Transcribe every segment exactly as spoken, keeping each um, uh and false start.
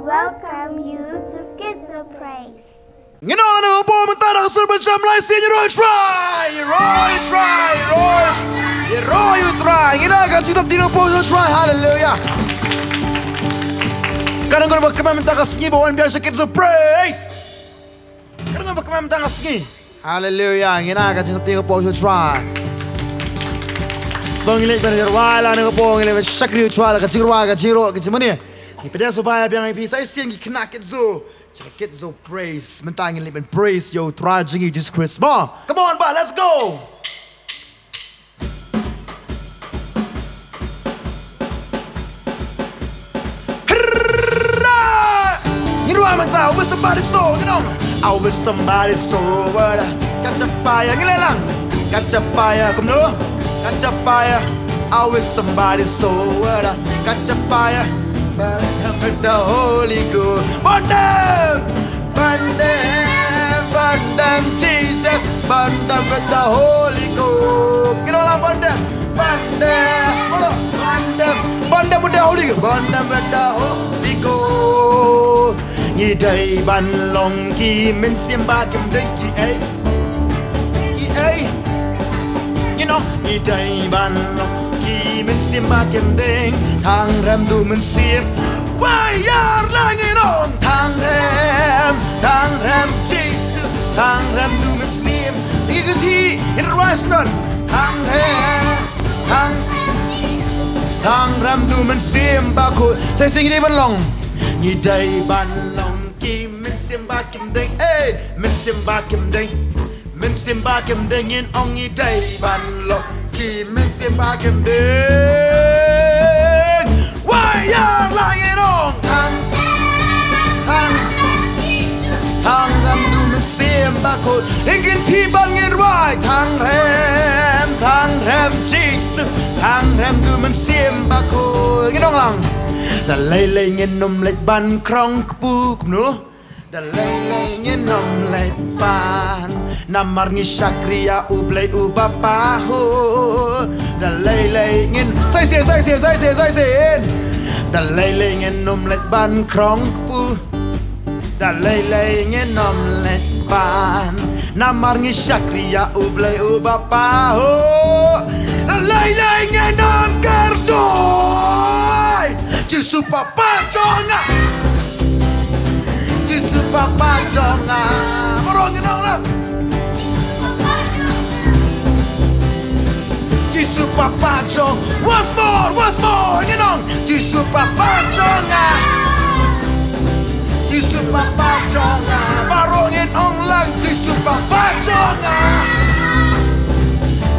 Welcome you to Kids of Praise. Ngin ong na u Paul mynta da ka sur ba jam lai sien, ïaroh u Trai, ïaroh u Trai, ïaroh, ïaroh u Trai. Ngin ong ka jingtip ïa u Paul, ïaroh u Trai. Haleluya. Ka dang kor ba kmen mynta ka sngi ba wan biang sha Kids of Praise. Ka dang kor ba kmen mynta ka sngi. Haleluya. Ngin ong ka jingtip ïa u Paul, ïaroh u Trai. To ngin leit ban rwai la na u Paul, ngin leit ban shakri ïa u Trai la ka jingrwai, ka jingïaroh, ka jingmane. Ngi pdiang sngewbha ïa biang ïa phi sa shisien ki khynnah Kids of Praise. Mynta ngin leit ban praise ïa u Trai jong ngi Jesus Christ. Mo, come on, ba, let's go. Hurrah! Ngin rwai mynta, I wish somebody saw, ngin ong. I wish somebody saw what I catch a fire. Ngin leh lang. Catch a fire, kumno? Catch a fire. I wish somebody saw what I catch a fire. Burn them with the Holy Ghost. Burn them! Burn them! Burn them, Jesus! Burn them with the Holy Ghost. Ngin ong lang, burn them! Burn them! Burn them! Burn them with the Holy Ghost. Burn them with the Holy Ghost. Ngi dei ban long ki mynsiem ba kim dei ki ei. Ki ei. Ngin ong ngi dei ban long ki mynsiem ba kim dei. Thang rem du mynsiem. Wai ïar la ngin ong thang rem, thang rem Jisu, thang rem du mynsiem. Ngi kynti, ngin rwai snon. Thang rem, thang, thang rem du mynsiem bakhuid. Sa shisien ngi dei ban long. Ngi dei ban long ki mynsiem ba kim dei, eh, mynsiem ba kim dei. Mynsiem ba kim dei, ngin ong ngi dei ban long ki mynsiem ba kim dei. Wai ïar la ngin ong thang, thang, thang rem du mynsiem bakhuid. Ngin kynti bad ngin rwai thang rem, thang rem Jisu, thang rem du mynsiem bakhuid. Ngin ong lang. Da lei lei ngin ym leit ban krong kpu, kumno? Da lei lei ngin ym leit ban. Namar ngi shakri ïa U Blei uba pahuh. Da lei lei ngin, sa shisien, sa shisien, sa shisien, sa shisien. Da lei lei ngin ym leit ban krong kpu. Da lei lei ngin ym leit ban. Namar ngi shakri ïa U Blei uba pahuh. Da lei lei ngin ym kyrduh. Jisu Papa jong nga. Jisu Papa jong nga. Baroh ngin ong lang. Jisu Papa jong. Once more, once more. Ngin ong Jisu Papa jong nga. Jisu Papa jong nga. Baroh ngin ong lang Jisu Papa jong nga.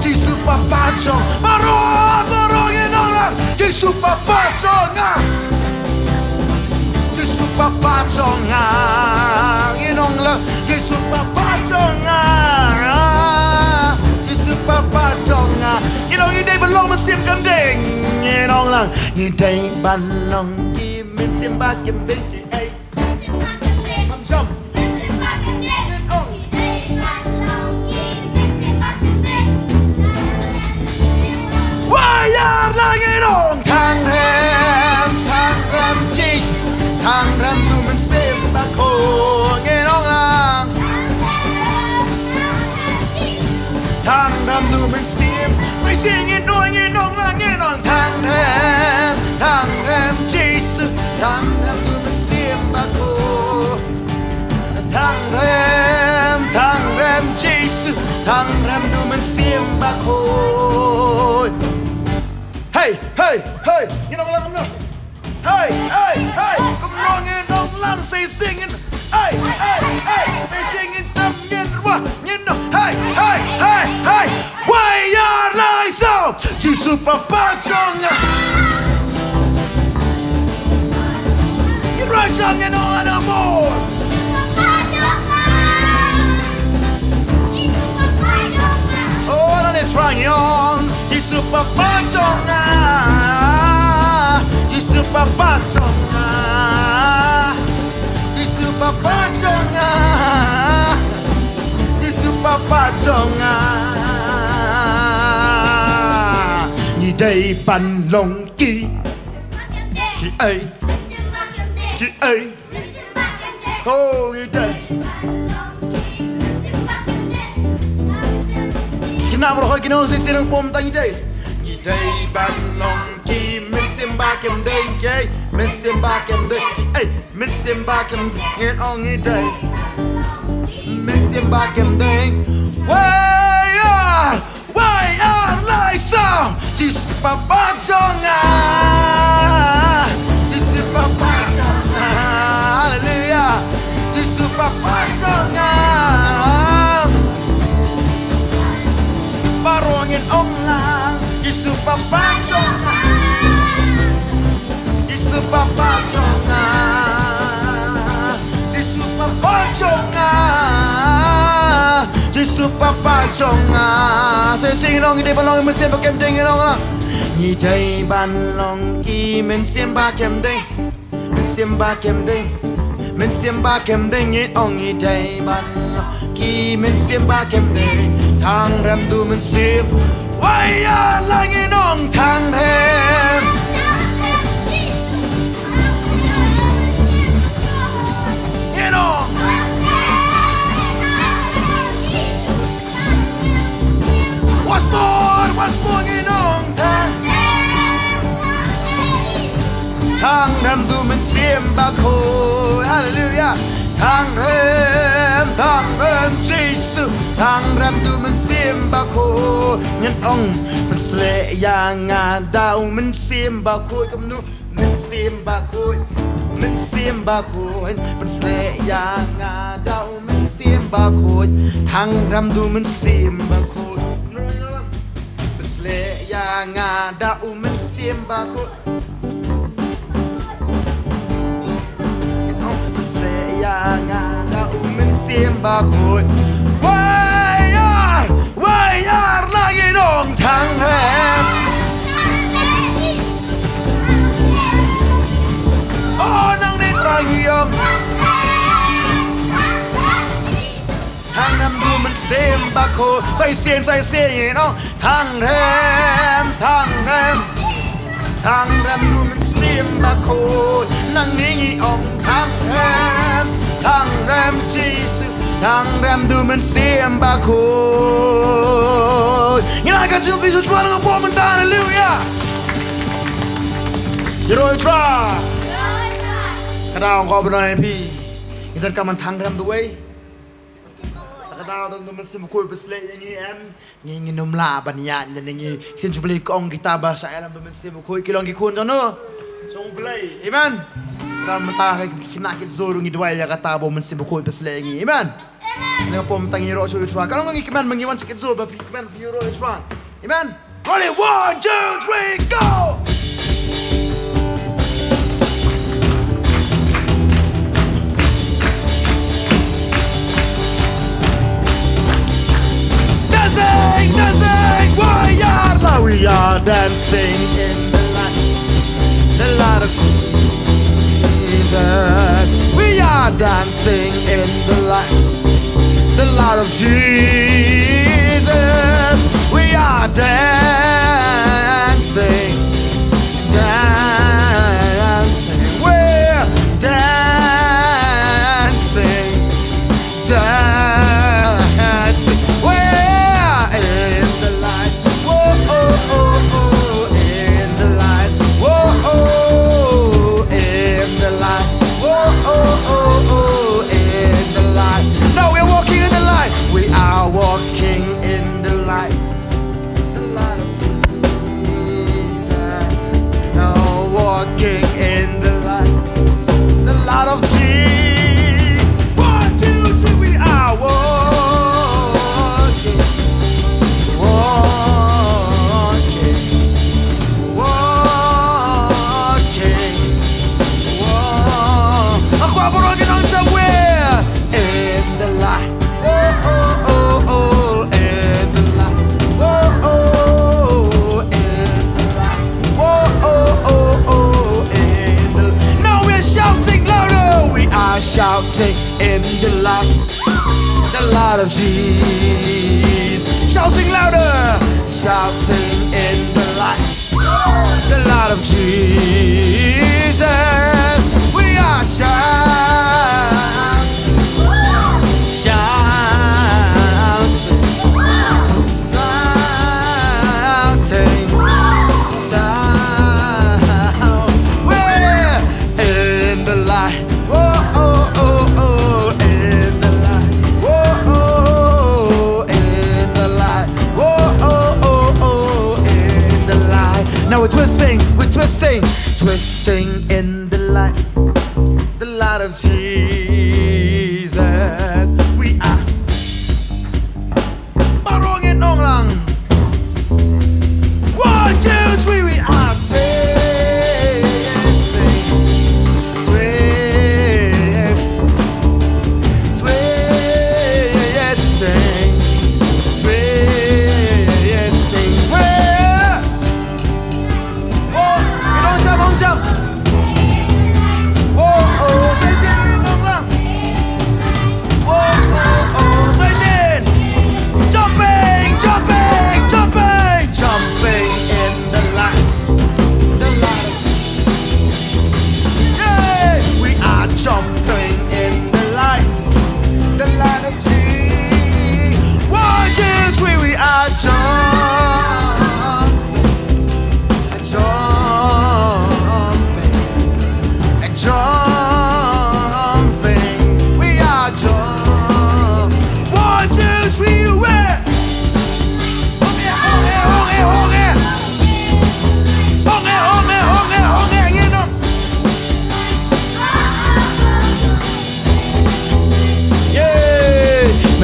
Jisu Papa jong. Baroh, baroh ngin ong lang Jisu Papa jong nga. Jisu Papa jong nga. Ngin ong lang Jisu Papa jong nga. Jisu Papa jong nga. Ngin ong ngi dei ban long mynsiem kam dei. Ngin ong lang ngi dei ban long ki mynsiem ba kim dei ki ei. Ngam jam. Ngin ong. Wai ïar la ngin ong thang rem, thang rem Jisu, thang rem du mynsiem bakhuid. Ngin ong lang. Thang rem du mynsiem. Sa shisien ngin ong, ngin ong lang, ngin ong thang rem, thang rem Jisu, thang rem du mynsiem bakhuid. Thang rem, thang rem Jisu, thang rem du mynsiem bakhuid. Hey, hey, hey, ngin ong lang kumno? Hey, hey, hey, kumno ngin ong lang sa shisien ngin. Hey, hey, hey, sa shisien ngin tam ngin rwai, ngin ong. Hey, hey, hey, hey. Wai ïar la i so. Jisu Papa jong nga. Ngin rwai shang ngin ong la na mo. Oh, la ni thrang yong. Jisu Papa jong nga. Jisu Papa jong nga. Jisu Papa jong nga. Jisu Papa jong nga. Ngi dei ban long ki. Ki ei. Ki ei. To ngi dei. Khynnah baroh ki nong shisien, nang pom tang ngi dei. Ngi dei ban long ki mynsiem ba kem dei, ki mynsiem ba kem dei, ki ei mynsiem ba kem dei, ngin ong ngi dei. Mynsiem ba kem dei. Wei ar, wei ar lai saw. Jisu Papa jong nga. Jisu Papa jong nga. Haleluya. Jisu Papa jong nga. Baroh ngin ong lang. Jisu Papa jong nga. Jisu Papa jong nga. Jisu Papa jong nga. Jisu Papa jong nga. Sa shisien ngi dei ban long mynsiem ba kem dei, ngi ong lang. Ngi dei ban long ki mynsiem ba kem dei. Mynsiem ba kem dei. Mynsiem ba kem dei, ngi ong ngi dei ban long ki mynsiem ba kem dei. Tang rem du mynsiem. Wei ar lai, ngi ong tang rem. Ngi ong. Once more, once more, ngi ong tang. Tang rem du mynsiem bakhuid. Haleluya. Tang rem, tang rem Jisu. Tang rem du mynsiem bakhuid. Ngin ong, pynshlur ïa nga da u mynsiem bakhuid. Kumno? Mynsiem bakhuid, mynsiem bakhuid, pynshlur ïa nga da u mynsiem bakhuid. Tang rem du mynsiem bakhuid. Pynshlur ïa nga da u mynsiem bakhuid. Pynshlur ïa nga da u mynsiem bakhuid. Wei ar, wei ar lai, ngi ong tang rem. Oh, nang ni Trai ïong. Tang rem du mynsiem bakhuid. Sa shisien, sa shisien, ngi ong. Tang rem, tang rem. Tang rem du mynsiem bakhuid. Nang ni ngi ong tang rem, tang rem Jisu. Tang rem du mynsiem bakhuid. Ngi la ka jingkyrkhu sha u Trai, ngi pom mynta, haleluya. Ïaroh ïa u Trai. Ka daw ko ba ngi phi. Ngi donkam ban tang rem duwai. Ka daw don du mynsiem bakhuid pynshlur ïa ngi, em. Ngi, ngin ym lah ban ïaid lane ngi, ktien jong U Blei ka ong kita ba sha ïalam bad mynsiem bakhuid ki long ki khun jong no, jong U Blei. Amen. Ka daw mynta ha ki khynnah ki tzo ruh ngi duwai ïa kata ba u mynsiem bakhuid pynshlur ïa ngi. Amen. Ngi pom tang ïaroh sha u Trai. Ka long ngi kmen ba ngi wan sha ki tzo ba phi kmen phi ïaroh ïa u Trai. Amen. Ready, one, two, three, go! Dancing, dancing, we are love, we are dancing in the light, the light of Jesus. We are dancing in the light, the light of Jesus. We are dancing, dancing, we're dancing, dancing. We're in the light. Whoa, oh, oh, oh, in the light. Whoa, oh, oh, in the light. Whoa, oh, oh, oh, in the light. No, we're walking in the light. We are walking in the light. The light of Jesus. No, walking in the light. The light of Jesus. One, two, three, we are walking. Walking. Walking. Whoa. Akwa borong in on somewhere. In the light. Whoa, oh, oh, oh, in the light. Whoa, oh, oh, in the light. Whoa, oh, oh, oh, in the light. Now we're shouting louder. We are shouting in the light. The light of Jesus. Shouting louder. Shouting in the light. The light of Jesus. We are shouting.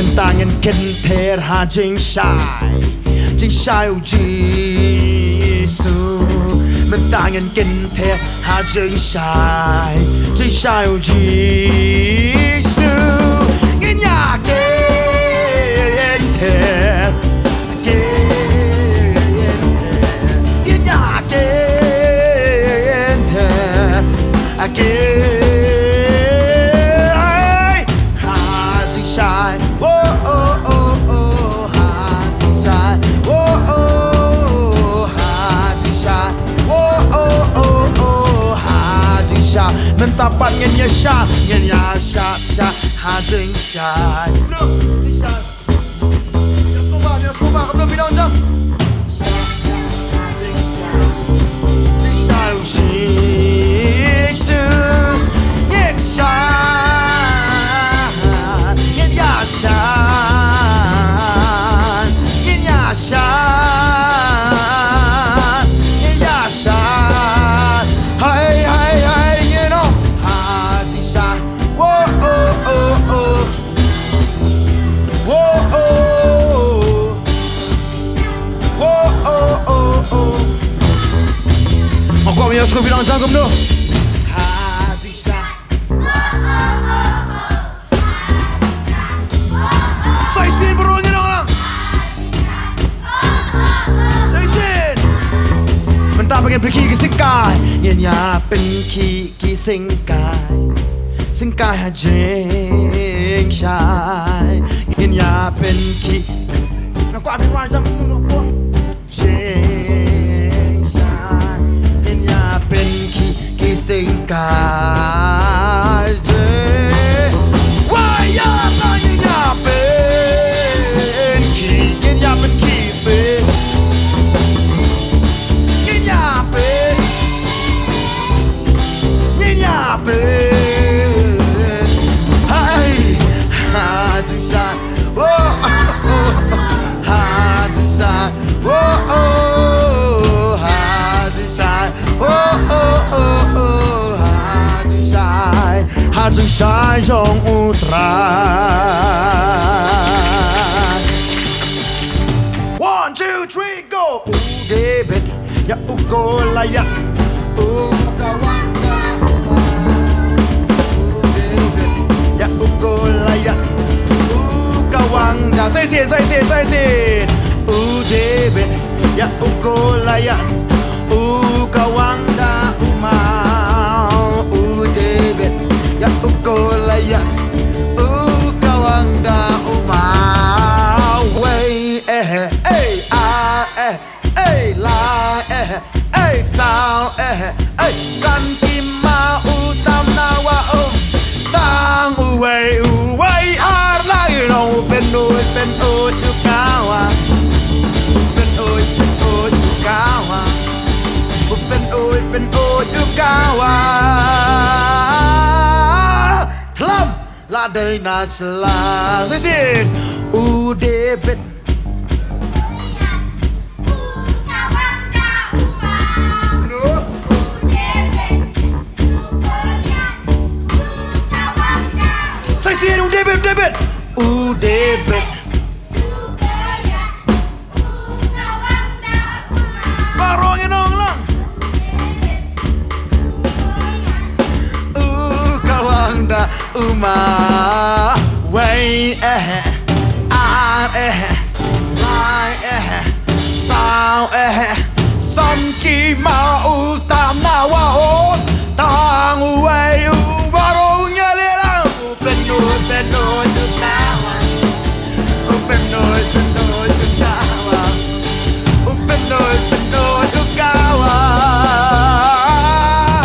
Mynta ngin kynther ha jingshai, jingshai u Jisu. Mynta ngin kynther ha jingshai, jingshai u Jisu. Ngin ïa kynther, kynther, ngin ïa kynther. Again. Ha jingshai. Whoa, oh, oh, oh. Ha jingshai. Whoa, oh, oh, oh. Ha jingshai. Whoa, oh, oh, oh. Ha jingshai. Mynta pat ngin ïa shai, ngin ïa shai, shai. Ha jingshai. Look, jingshai. Let's go back, let's go back. Come on, phi nang jump. Ngin shai, ngin shai, ngin ïa shai, ngin ïa shai, ngin ïa shai. Hey, hey, hey, you know. Ha jingshai. Whoa, oh, oh, oh. Whoa, oh. Whoa, oh, oh, oh. Nga kwah ban ïa sngewbha bilang jong kumno. Sa shisien baroh ngin ong lang. Sa shisien. Mynta ba ngin pynkhih ki syngkai. Ngin ïa pynkhih ki syngkai, syngkai ha jingshai. Ngin ïa pynkhih. Nga kwah phi rwai jam kumno. Jingshai. Ngin ïa pynkhih ki syngkai. Jing. Wai ïa la ngin ïa pynkhih. Ngin ïa pynkhih. Ngin ïa pyn. Ngin ïa pyn. Hai. Ha jingshai. Oh, oh, oh. Ha jingshai. Oh, oh, oh. Ha jingshai. Oh, oh, oh, oh. Ha jingshai. Ha jingshai jong U Trai. One, two, three. Go! U David, ïa u Goliath. U kawang da u David, ïa u Goliath. U kawang da. Sa shisien, sa shisien, sa shisien. U David, ïa u Goliath. U kawang da u maw. U David, ïa u Goliath. U kawang da u maw. Wei eh eh. Ei, ar, eh, ei, lai, eh, ei, saw, eh, ei, san ki maw u tam na wa um. Tang uwei, uwei, ar, lai, nong, u pynwit, pynwit, u kawa. U pynwit, pynwit, u kawa. U pynwit, pynwit, u kawa. Tlam. La dei na sla. Sa shisien. U David. Sa shisien u David, David. U David. Baroh ngin ong lang. U kawang da u maw. Wei eh. Ar eh. Lai eh. Saw eh. San ki maw u tam na wa un. Tang uwei u baroh ngin ïa leh lang. U pynwit, pynwit, u kawa. U pynwit, pynwit, u kawa. U pynwit, pynwit, u kawa.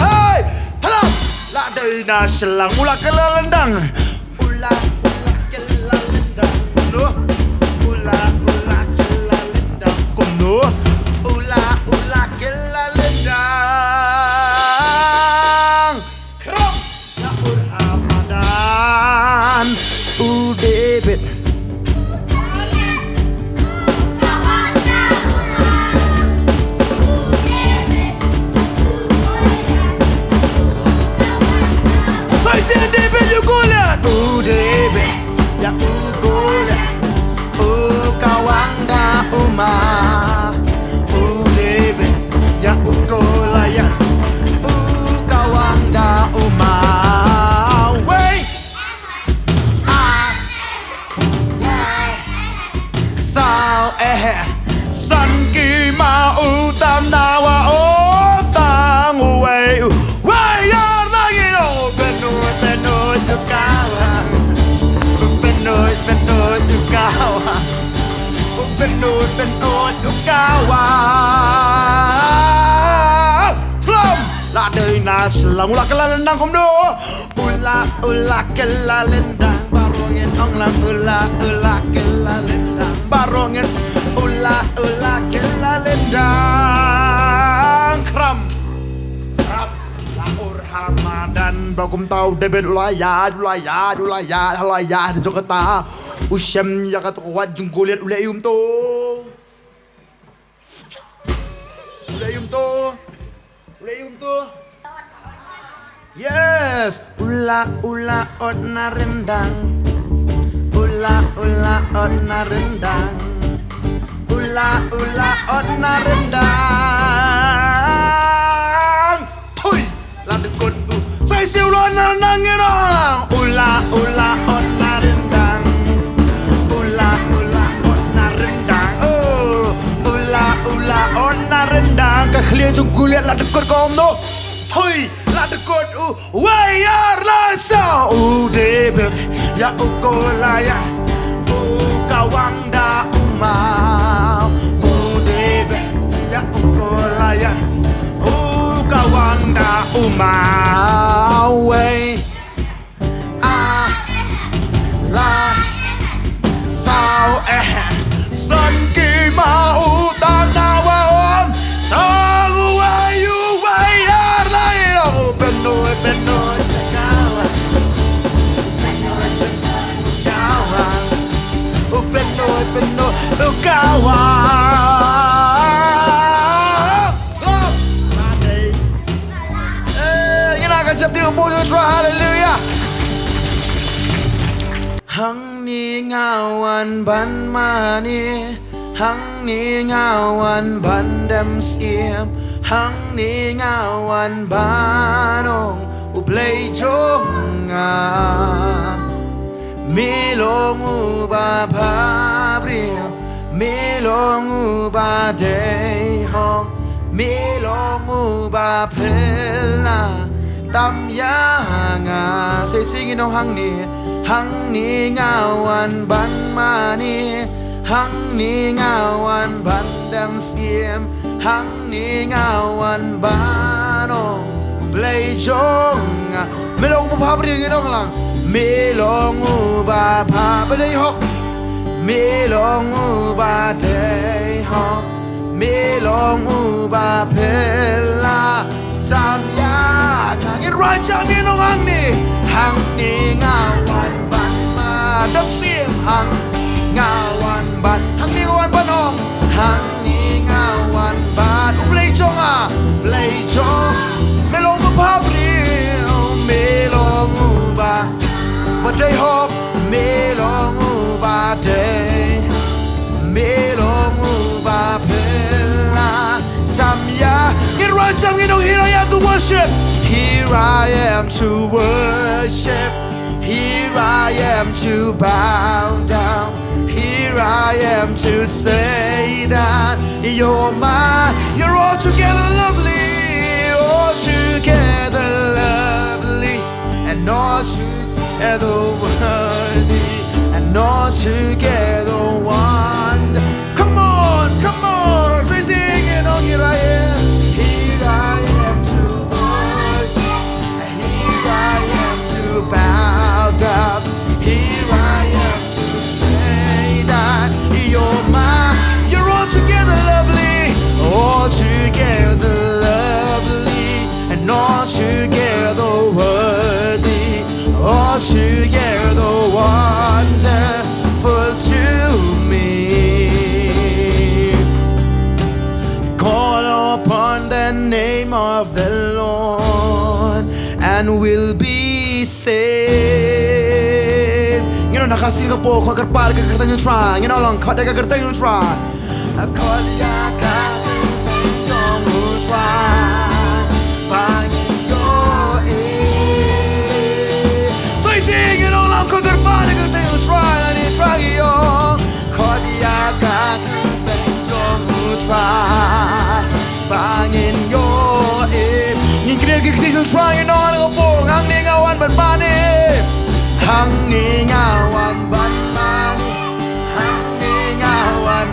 Hey! Thalam! La dei na shyllangh, u la kylla lyndang. U la, u la kylla lyndang. Kumno? U la, u la kylla lyndang. Kumno? U la, u la kylla lyndang. Khrong na ur Ramadan u David. Sa shisien David ïa u Goliath. U David ïa u Goliath. Pynnoh pynnoh u kawang. Thlom. La dei na slang u la kylla lyndang kumno. U la u la kylla lyndang. Baroh ngin ong lang u la u la kylla lyndang. Baroh ngin u la u la kylla lyndang. Khram. Khram. La ur ha madan ba kumta u David u la ïaid u la ïaid u la ïaid ha la ïaid jong kata. U shem ïa kata ka wat jong u Goliath, u leh aïu kumto. U leh aïu kumto. U leh aïu kumto. Yes. U la u la ot na ryndang. U la u la ot na ryndang. U la u la ot na ryndang. Thui. La dkut u. Sa shisien u la ot na ryndang ïa no. U la u la ot na ryndang. U la u la ot na ryndang. Oh. U la u la ot na ryndang. Ka khlieh jong u Goliath la dkut kumno. Thui. La dkut u. Wei ar lai saw. U David ïa u Goliath. U kawang da u maw. U David ïa u Goliath. U kawang da u maw. Wei ar lai saw. Eh. San ki ma u tang na wa om. Tang u wei u wei ar lai. U pynnoh pynnoh u kawang. U pynnoh pynnoh u kawang. Eh, ngin ïa ka jam, dei u buh u Trai, haleluya. Hangne nga wan ban mane, hangne nga wan ban dem syiem, hangne nga wan ban ong U Blei jong nga. Me long uba bhabriew, me long uba dei hok, me long uba phylla tam ïa nga. Sa shisien ngin ong hangne, hangne nga wan ban mane, hangne nga wan ban dem syiem, hangne nga wan ban ong U Blei jong nga. Me long uba bhabriew, ngin ong lang. Me long uba bha, ba dei hok. Me long uba dei hok. Me long uba phylla tam ïa nga. Ngin rwai jam, ngin ong hangne. Hangne nga wan ban mane, dem syiem, hangne nga wan ban, hangne nga wan ban ong. Hangne nga wan ban U Blei jong nga, Blei jong. Me long uba bhabriew, me long uba ba dei hok, me long uba dei, me long uba phylla tam ïa. Ngin rwai jam, ngin ong, here I am to worship. Here I am to worship. Here I am to bow down. Here I am to say that you're my, you're altogether lovely, altogether lovely, and altogether worthy, and altogether wonderful. Come on, come on, say, sing it on, here I am, here I am to worship. Here I am to bow down. Here I am to say that you're my, you're altogether lovely, altogether lovely, and altogether worthy, altogether wonderful to me. Call upon the name of the Lord and will be saved. Ngin ong na ka sir ka por, khot kyrpad ïa ka kyrteng U Trai. Ngin ong lang, khot ïa ka kyrteng U Trai. Khot ïa ka kyrteng jong U Trai. Ba ngin ïoh ei. Sa shisien ngin ong lang, khot kyrpad ïa ka kyrteng U Trai. Ani Trai ïoh. Khot ïa ka kyrteng jong U Trai. Ba ngin ïoh ei. Ngin kren ïa ka kyrteng U Trai, ngin ong ha kane ka por. Hangne nga wan ban mane. Hangne nga wan ban mane. Hangne nga wan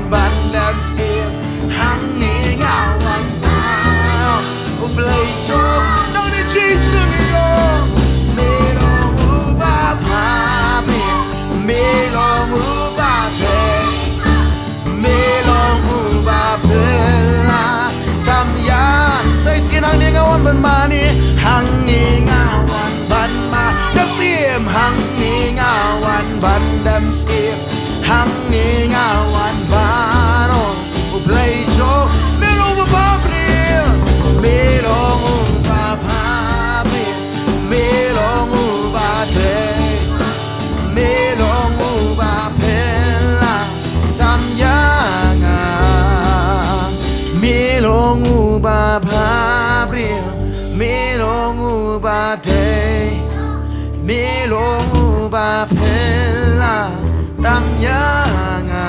ban mane, hangne nga wan ban ma dep sim, hangne nga wan ban dep sim, hangne nga wan ban ong, U Blei jong me long uba bhabriew, me long uba bhabriew, me long uba dei, me long uba pynlah tam ïa nga. Me long uba bhabriew, me long uba dei, me long uba pynlah tam ïa nga.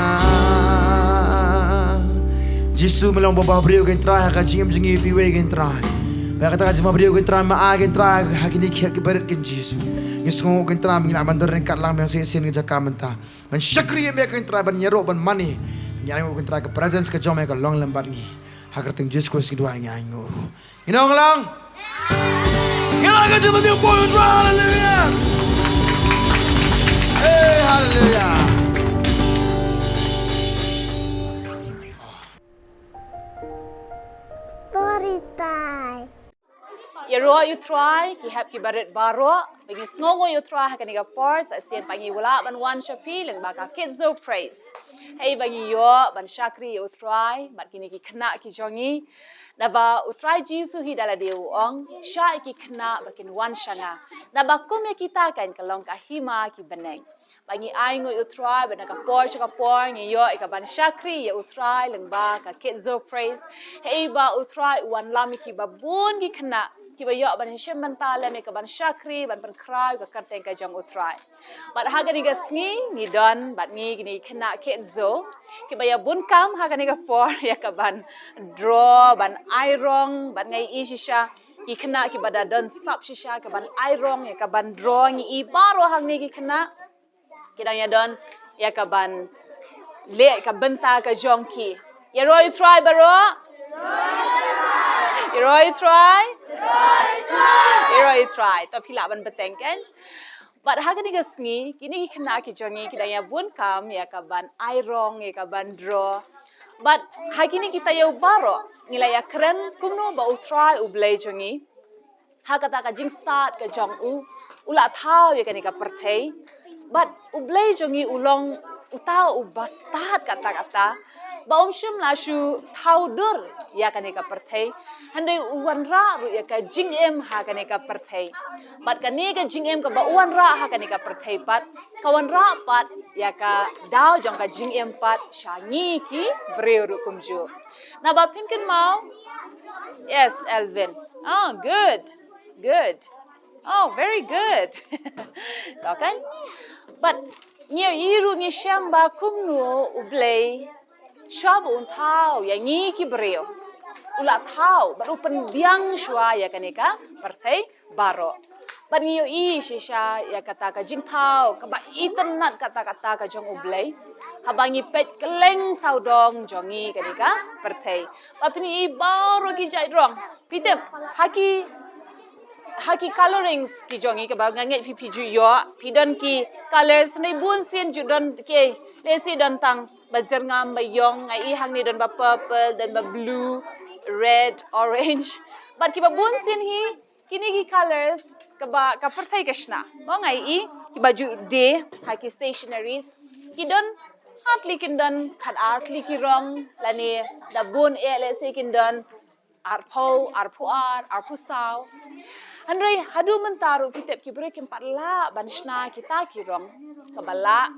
Jisu, me long uba bhabriew kein Trai, ha ka jingim jong ngi iwei pa iwei kein Trai. Ba kata ka jingbhabriew kein Trai, ma ai kein Trai ha kine ki heh ki barit kein Jisu. Ngi sngewnguh kein Trai ba ngi lah ban don ryngkat lang biang shisien ka jaka mynta ban shakri ïa me kein Trai, ban ïaroh ban mane. Ngi ainguh kein Trai ka presence ka jong me ka long lem bad ngi. Ha ka kyrteng Jisu Khrist ngi duwai, ngi ainguh ruh. Ngi ong lang. Ngi la ka jingmut ïa u Blei, haleluya. Hey, haleluya. Story time. Ïaroh ïa u Trai ki hep ki barit baroh. Ba ngi sngewnguh ïa u Trai ha kane ka por, sa shisien pat ngi lah ban wan sha phi lyngba ka Kids Zone Praise. Hei ba ngi ïoh ban shakri ïa u Trai bad kine ki khynnah ki jong ngi. Naba u Trai Jisu hi da lade u ong, shah ïa ki khynnah ba kin wan sha nga. Naba kum ïa kita kan ka long ka hima ki bneng. Ba ngi ainguh ïa u Trai ba na ka por sha ka por ngi ïoh ïa ka ban shakri ïa u Trai lyngba ka Kids Zone Praise. Hei ba u Trai u wanlam ïa ki babun ki khynnah kiba ïoh ban shim bynta lem ïa ka ban shakri, ban pynkhraw ïa ka kyrteng ka jong u Trai. Bad ha kane ka sngi ngi don bad ngi kine ki khynnah Kids Zone kiba ïa bun kam ha kane ka por ïa ka ban draw, ban ai rong, bad nga ïohi shisha ki khynnah kiba da don sap shisha ka ban ai rong ïa ka ban draw. Ngi i baroh hangne ki khynnah ki dang ïa don ïa ka ban leh ka bynta ka jong ki. Ïaroh ïa u Trai baroh. Ïaroh ïa u Trai. Ïaroh ïa u Trai. To phi lah ban bteng kan. Bad ha kane ka sngi kine ki khynnah ki jong ngi ki dang ïa bun kam ïa ka ban ai rong, ïa ka ban draw. Bad ha kine ki taïew baroh ngi la ïa kren kumno ba u Trai u Blei jong ngi ha kata ka jingstad ka jong u, u la thaw ïa kane ka pyrthei. Bad u Blei jong ngi u long uta uba stad kata kata, ba um shym la shu thaw dur ïa kane ka pyrthei. Hynrei u wanrah ruh ïa ka jingim ha kane ka pyrthei. Bad kane ka jingim kaba u wanrah ha kane ka pyrthei pat ka wanrah pat ïa ka daw jong ka jingim pat sha ngi ki briew ruh kumjuh. Naba phin kynmaw? Yes, Elvin. Oh, good. Good. Oh, very good. To kan? Bad ngi ïohi ruh, ngi shem ba kumno u Blei shuwa ba un thaw ïa ngi ki briew, u la thaw bad u pynbiang shuwa ïa kane ka pyrthei baroh. Bad ngi ïohi shisha ïa kata ka jingthaw kaba itynnad kata kata ka jong u Blei haba ngi peit kylleng sawdong jong ngi kane ka pyrthei. Ba phin ïohi baroh ki jait rong. Phi tip, ha ki, ha ki colorings ki jong ngi kaba nga ngeit phi, phi ju ïoh, phi don ki colors, ne bun sien ju don ki, lehse don tang ba jyrngam ba ïong, nga i hangne don ba purple, don ba blue, red, orange. Bad kiba bun sien hi, kine ki colors kaba ka pyrthei ka shna. Mo, nga i kiba ju die ha ki stationaries ki don, hardly kin don khat ar tylli ki rong, lane da bun eh lehse kin don arphew, arphew ar, arphew saw. Hynrei haduh mynta ruh phi tip ki briew kim pat lah ban shna kita ki rong kaba lah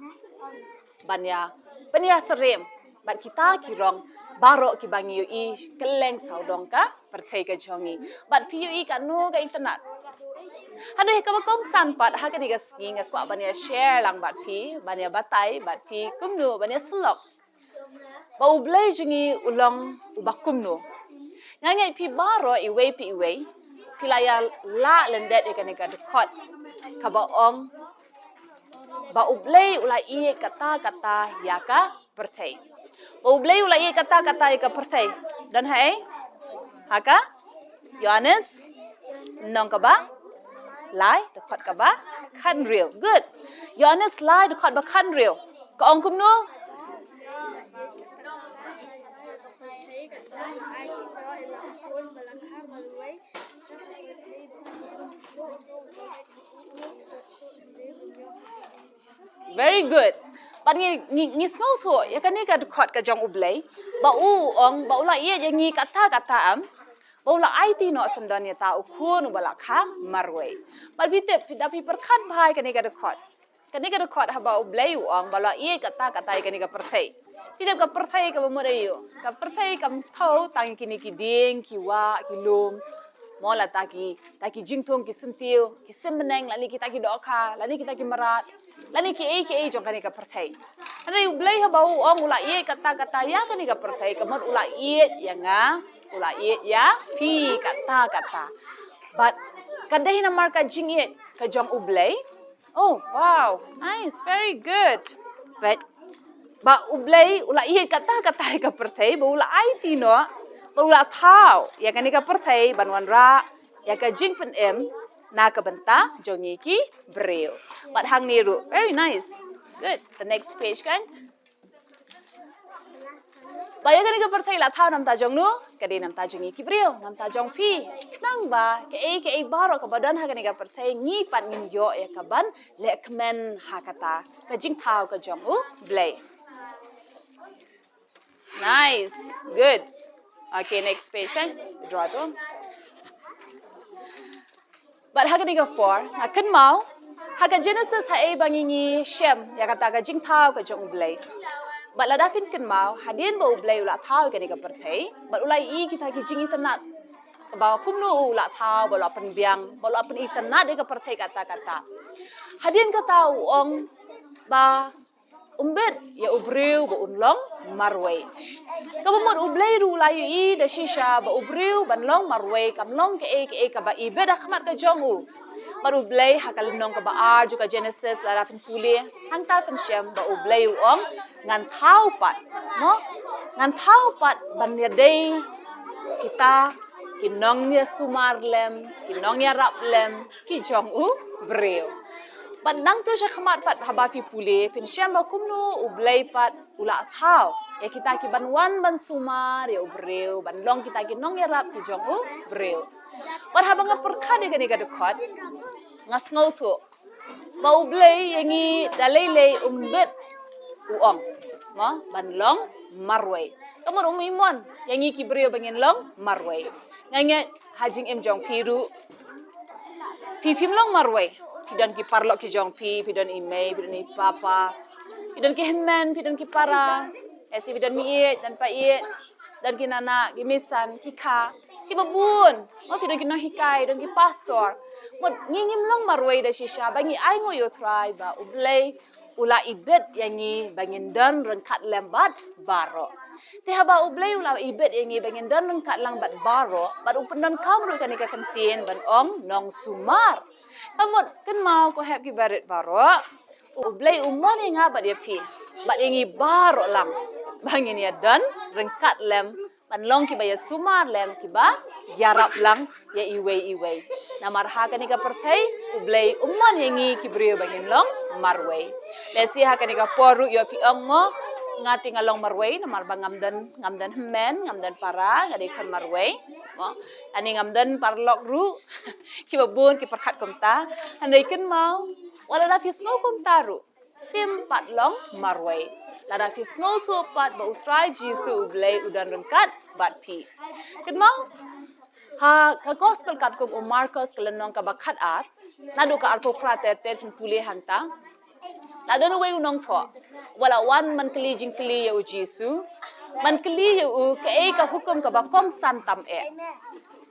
ban ïa, ban ïa syriem bad kita ki rong baroh kiba ngi ïohi kylleng sawdong ka pyrthei ka jong ngi. Bad phi ïohi kano ka itynnad. Hynrei kaba kongsan pat ha kane ka sngi nga kwah ban ïa share lang bad phi, ban ïa batai bad phi kumno ban ïa syllok ba u Blei jong ngi u long uba kumno. Nga ngeit phi baroh iwei pa iwei phi la ïa lah lyndet ïa kane ka dkhot kaba ong ba u Blei u la ïeit katta katta ïa ka pyrthei. Ba u Blei u la ïeit katta katta ïa ka pyrthei. Don ha ei? Ha ka Ïoannis lynnong kaba lai, dkhot kaba khathynriew. Good. Ïoannis lai, dkhot ba khathynriew. Ka ong kumno? Very good. Bad ngi, ngi, ngi sngewthuh ïa kane ka dkhot ka jong U Blei, ba u ong ba u la ïeit ïa ngi katta katta, em, ba u la aiti noh syndon ïa uta u khun uba la kha marwei. Bad phi tip, phi da phi pyrkhat bha ïa kane ka dkhot. Kane ka dkhot haba U Blei u ong ba u la ïeit katta katta ïa kane ka pyrthei. Phi tip ka pyrthei kaba mut aïu? Ka pyrthei kam thew tang kine ki dieng, ki wah, ki lum. Mo, la ta ki, ta ki jingthung, ki syntiew, ki sim bneng, lane kita ki dohkha, lane kita ki mrad, lane kiei kiei jong kane ka pyrthei. Hynrei U Blei haba u ong u la ïeit katta katta ïa kane ka pyrthei, ka mut u la ïeit ïa nga, u la ïeit ïa phi katta katta. Bad ka dei namar ka jingïeit ka jong U Blei. Oh, wow. Nice. Very good. But, ba U Blei u la ïeit katta katta ïa ka pyrthei, ba u la aiti noh, ba u la thaw ïa kane ka pyrthei ban wanrah ïa ka jingpynim na ka bynta jong ngi ki briew. Bad hangne ruh. Very nice. Good. The next page kan. Ba ïa kane ka pyrthei la thaw namar jong no, ka dei namar jong ngi ki briew, namar jong phi. Khnang ba kaei kaei baroh kaba don ha kane ka pyrthei, ngi pat ngin ïoh ïa kaban lehkmen ha kata ka jingthaw ka jong U Blei. Nice. Good. Okay, next page kan. Draw tu. Bad ha kane ka por, nga kynmaw, ha ka Genesis ha ei ba ngi ngi shem ïa kata ka jingthaw ka jong U Blei. Bad lada phin kynmaw, hadien ba U Blei u la thaw ïa kane ka pyrthei, bad u la ïohi kita ki jingitynnad, ba kumno u la thaw, ba u la pynbiang, ba u la pynitynnad ïa ka pyrthei katta katta. Hadien kata u ong ba um bit ïa u briew ba un long marwei. Kaba mut U Blei ruh u la ïohi da shisha ba u briew ban long marwei kam long kaei kaei kaba ibit ha khmat ka jong u. Bad U Blei ha ka lynnong kaba ar jong ka Genesis lada phin pule, hangta phin shem ba U Blei u ong ngan thaw pat. Mo? Ngan thaw pat ban ïadei kita ki nongïasumar lem, ki nongïarap lem ki jong u briew. Bad nangta sha khmat pat haba phi pule, phin shem ba kumno U Blei pat u la thaw ïa kita ki ban wan ban sumar ïa u briew, ban long kita ki nongïarap ki jong u briew. Bad haba nga pyrkhat ïa kane ka dkhot, nga sngewthuh ba U Blei ïa ngi da lei lei um bit u ong, mo, ban long marwei. Ka mut um ïoh mon ïa ngi ki briew ba ngin long marwei. Nga ngeit ha jingim jong phi ruh, phi phim long marwei. Phi don ki paralok ki jong phi, phi don i mei, phi don i papa, phi don ki hynmen, phi don ki para. Esi phi don meiieit, don païeit, don ki nana, ki misan, ki kha, kiba bun. Mo, phi don ki nonghikai, don ki pastor. Mut ngi ngim long marwei da shisha ba ngi ainguh ïa U Trai ba U Blei u la ibit ïa ngi ba ngin don ryngkat lem bad baroh. Te haba U Blei u la ibit ïa ngi ba ngin don ryngkat lang bad baroh, bad u pyndonkam ruh kane ka kyntien ban ong nongsumar. Ka mut kynmaw ko hep kiba rit baroh, U Blei u mon ïa nga bad ïa phi bad ïa ngi baroh lang ba ngin ïa don ryngkat lem ban long kiba ïa sumar lem, kiba ïarap lang ïa iwei iwei. Namar ha kane ka pyrthei U Blei um mon ïa ngi ki briew ba ngin long marwei. Lehse ha kane ka por ruh ïoh phi ong, mo, nga te nga long marwei namar ba ngam don, ngam don hynmen, ngam don para, nga dei khun marwei. Mo, ani ngam don paralok ruh. Kiba bun ki pyrkhat kumta. Hynrei kynmaw, wat lada phi sngew kumta ruh, phim pat long marwei lada phi sngewthuh pat ba U Trai Jisu U Blei u don ryngkat bad phi. Kynmaw, ha ka gospel katkum u Markos ka lynnong kaba khatar, naduh ka arphew phra ter ter phin pule hangta. La don uwei u nongthoh uba la wan ban kylli jingkylli ïa U Jisu, ban kylli ïa u kaei ka hukum kaba kongsan tam eh.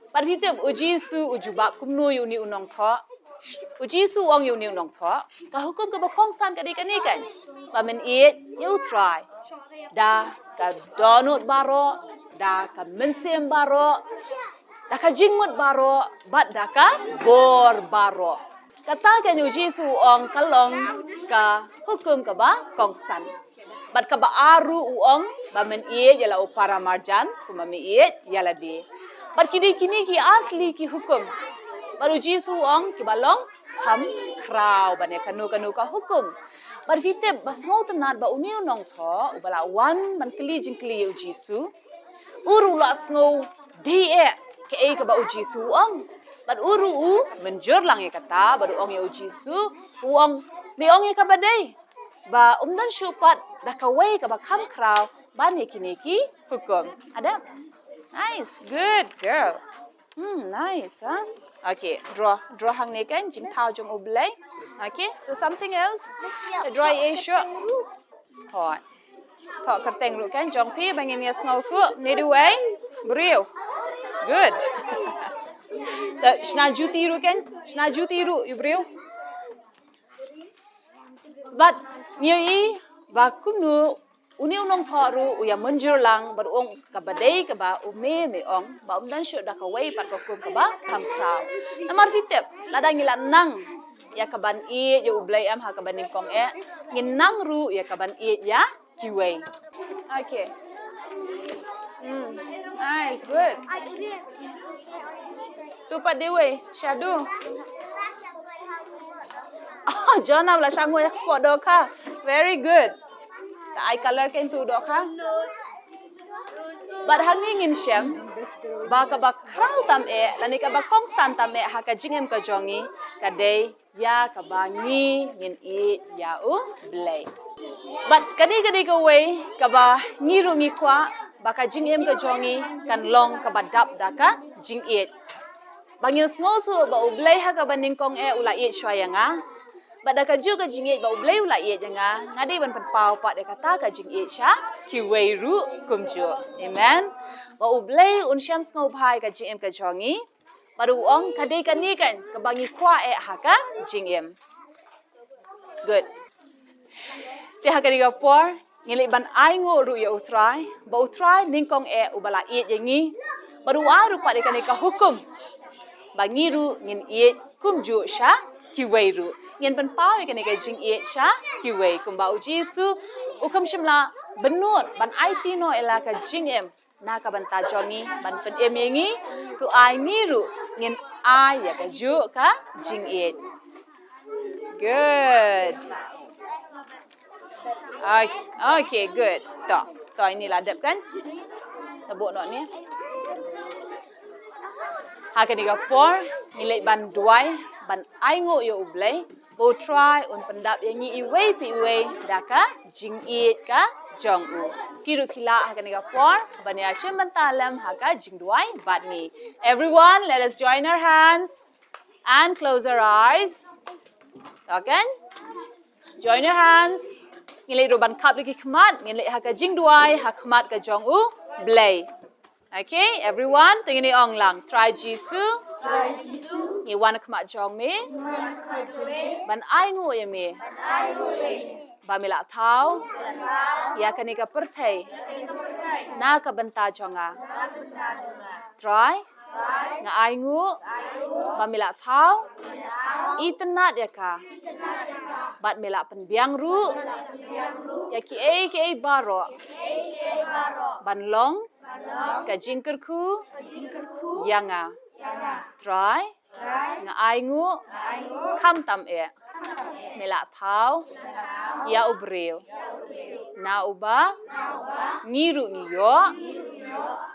Bad phi tip U Jisu u jubab kumno ïa une u nongthoh? U Jisu u ong ïa une u nongthoh, ka hukum kaba kongsan ka dei kane kan: ba men ïeit ïa U Trai da ka dohnud baroh, da ka mynsiem baroh, da ka jingmut baroh, bad da ka bor baroh. Kata kan U Jisu u ong ka long ka hukum kaba kongsan. Bad kaba ar ruh u ong ba men ïeit ïa la u para marjan kumba me ïeit ïa lade. Bad ki dei kine ki ar tylli ki hukum. Bad U Jisu u ong kiba long kham khraw ban ïa kano kano ka hukum. Bad phi tip ba sngewtynnad ba une u nongthoh uba la wan ban kylli jingkylli ïa U Jisu, u ruh u la sngew dei eh kaei kaba U Jisu u ong. Bad u ruh u mynjur lang ïa kata, bad u ong ïa u Jisu, u ong, me ong ïa kaba dei ba ym don shuh pat da kawei kaba kham khraw ban ïa kine ki hukum. Adam. Nice, good girl. Hmm, nice, ha? Okay, draw, draw hangne kan, jingthaw jong U Blei. Okay, so something else? Draw ïa shuh. Hooid. Thoh kyrteng ruh kan, jong phi ba ngin ïa sngewthuh, ne duwai briew. Good. Te shna juti ruh kan, shna juti ruh ïa u briew. Bad ngi ïohi ba kumno une u nongthoh ruh u ïa mynjur lang bad u ong kaba dei kaba u me me ong ba ym don shuh da kawei pat ka hukum kaba kham khraw. Namar phi tip, lada ngi la nang ïa kaban ïeit ïa U Blei em ha kaba nyngkong eh, ngin nang ruh ïa kaban ïeit ïa kiwei. Okay. Hmm. Nice, good. Tu pat dei wei, shadow. Oh, Jonah la shang wei kpoh dohkha. Very good. Te ai color kein tu dohkha. Bad hangne ngin shem ba kaba khraw tam eh lane kaba kongsan tam eh ha ka jingim ka jong ngi ka dei ïa kaba ngi ngin ïeit ïa U Blei. Bad kane ka dei kawei kaba ngi ruh ngi kwah ba ka jingim ka jong ngi kan long kaba dap da ka jingïeit. Ba ngin sngewthuh ba U Blei ha kaba nyngkong eh u la ïeit shuwa ïa nga. Bad da kajuh ka jingïeit ba U Blei u la ïeit ïa nga, nga dei ban pynpaw pat ïa kata ka jingïeit sha kiwei ruh kumjuh. Amen. Ba U Blei un shem sngewbha ïa ka jingim ka jong ngi. Bad u ong ka dei kane kan kaba ngi kwah eh ha ka jingim. Good. Te ha kane ka por ngin leit ban ainguh ruh ïa U Trai, ba U Trai nyngkong eh uba la ïeit ïa ngi. Bad u ai ruh pat ïa kane ka hukum ba ngi ruh ngin ïeit kumjuh sha kiwei ruh. Ngin pynpaw ïa kane ka jingïeit sha kiwei kumba U Jisu u kham shym la bynnud ban aiti noh ïa la ka jingim na ka bynta jong ngi ban pynim ïa ngi, to ai ngi ruh ngin ai ïa kajuh ka jingïeit. Good. Okay, okay, good. To, to ini la dep kan? Tabuk noh ni. Ha kane ka por ngi leit ban duwai ban ainguh ïa U Blei. Ba U Trai un pyndap ïa ngi iwei pa iwei da ka jingïeit ka jong u. Phi ruh phi lah ha kane ka por ban ïa shim bynta lem ha ka jingduwai bad ngi. Everyone, let us join our hands and close our eyes. Okay? Join your hands. Ngin leit ruh ban khap ïa ki khmat, ngin leit ha ka jingduwai ha khmat ka jong U Blei. Okay, everyone, to ngin ong lang. Trai Jisu. Trai Jisu. Ngi wan ha khmat jong me. Ngi wan ha khmat jong me. Ban ainguh ïa me. Ban ainguh ïa me. Ba me la thaw. Ba me la thaw. Ïa kane ka pyrthei. Ïa kane ka pyrthei. Na ka bynta jong nga. Na ka bynta jong nga. Trai. Trai. Nga ainguh. Nga ainguh. Ba me la thaw. Ba me la thaw. Itynnad ïa ka. Itynnad ïa ka. Bad me la pynbiang ruh. Bad me la pynbiang ruh. Ïa kiei kiei baroh. Ïa kiei kiei baroh. Ban long. Ka jingkyrkhu ïa nga. Trai, nga ainguh khamtam eh me la thaw ïa u briew, na uba ngi ruh ngi ïoh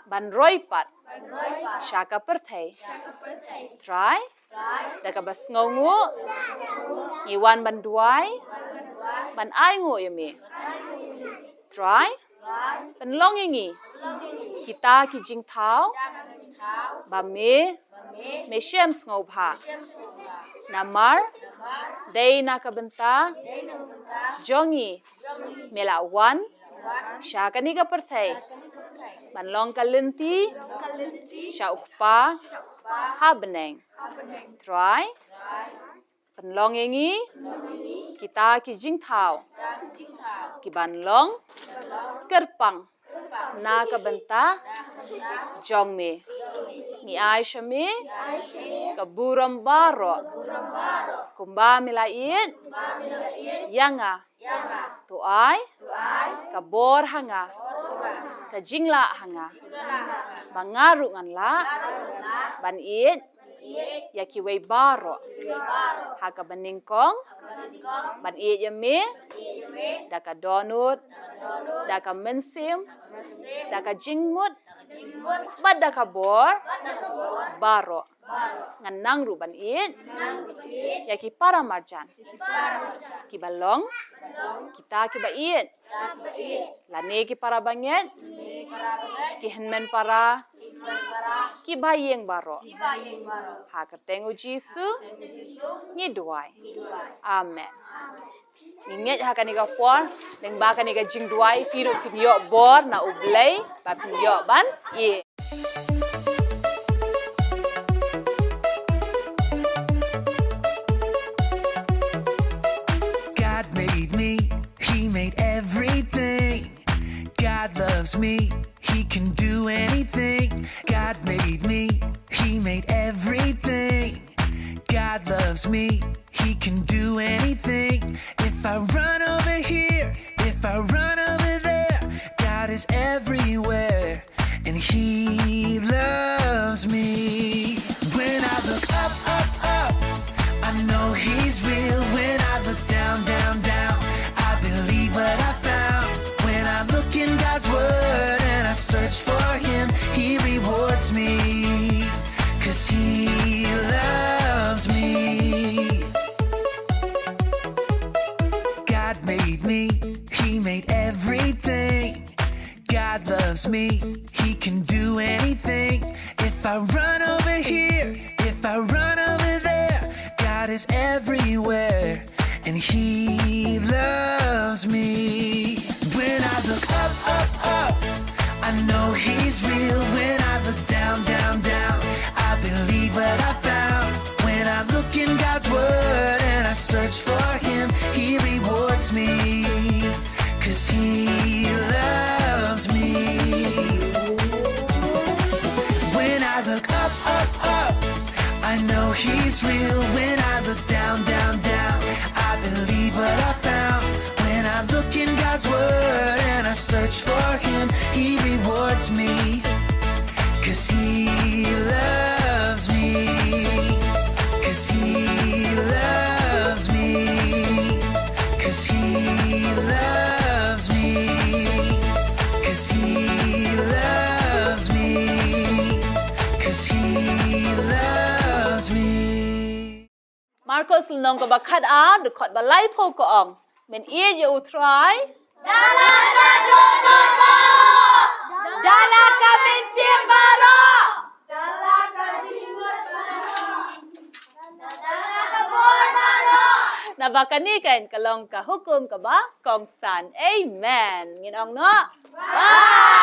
ban roi pat sha ka pyrthei. Trai, da kaba sngewnguh ngi wan ban duwai, ban ainguh ïa me. Trai, pynlong ïa ngi kita ki jingthaw ba me, me shem sngewbha. Namar dei na ka bynta jong ngi me la wan sha kane ka pyrthei ban long ka lynti sha u Kpa ha bneng. Trai, pynlong ïa ngi kita ki jingthaw ki ban long kyrpang na ka bynta jong me. Ngi ai sha me ka burom baroh kumba me la ïeit ïa nga. To ai ka bor ha nga, ka jinglah ha nga, ba nga ruh ngan lah ban ïeit ïa kiwei baroh ha kaba nyngkong, ban ïeit ïa me da ka dohnud, da ka mynsiem, da ka jingmut bad da ka bor baroh. Ngan nang ruh ban ïeit ïa ki para marjan kiba long kita kiba ïeit, lane ki para bangeit, ki hynmen para, kiba ïeng baroh. Ha kyrteng u Jisu ngi duwai. Amen. Ngi ngeit ha kane ka por, lyngba kane ka jingduwai, phi ruh phin ïoh bor na U Blei, ba phin ïoh ban ïeit. God made me, He made everything. God loves me, He can do anything. God made me, He made everything. God loves me, He can do anything. If I run over here, if I run over there, God is everywhere, and He loves me. When I look up, up, up, I know He's real. When I look down, down, down, I believe what I found. When I look in God's Word and I search for Him, He rewards me, 'cause He loves me. God made me, He made everything. God loves me, He can do anything. If I run over here, if I run over there, God is everywhere, and He loves me. When I look up, up, up, I know He's real. When I look down, down, down, I believe what I found. When I look in God's Word and I search for Him, He rewards me, 'cause He loves me. When I look up, up, up, I know He's real. When I look down, down, down, I believe what I found. When I look in God's Word and I search for Him, He rewards me, 'cause He loves me, 'cause He loves me, 'cause He loves me, 'cause He loves me, 'cause He loves me. Markos lynnong kaba khat ar, dkhot ba laiphew ka ong: Men ïeit ïa U Trai da la ka dohnud baroh, da la ka mynsiem baroh, da la ka jingmut baroh, da la ka bor baroh. Naba kane kan ka long ka hukum kaba kongsan. Amen. Ngin ong noh: Bye.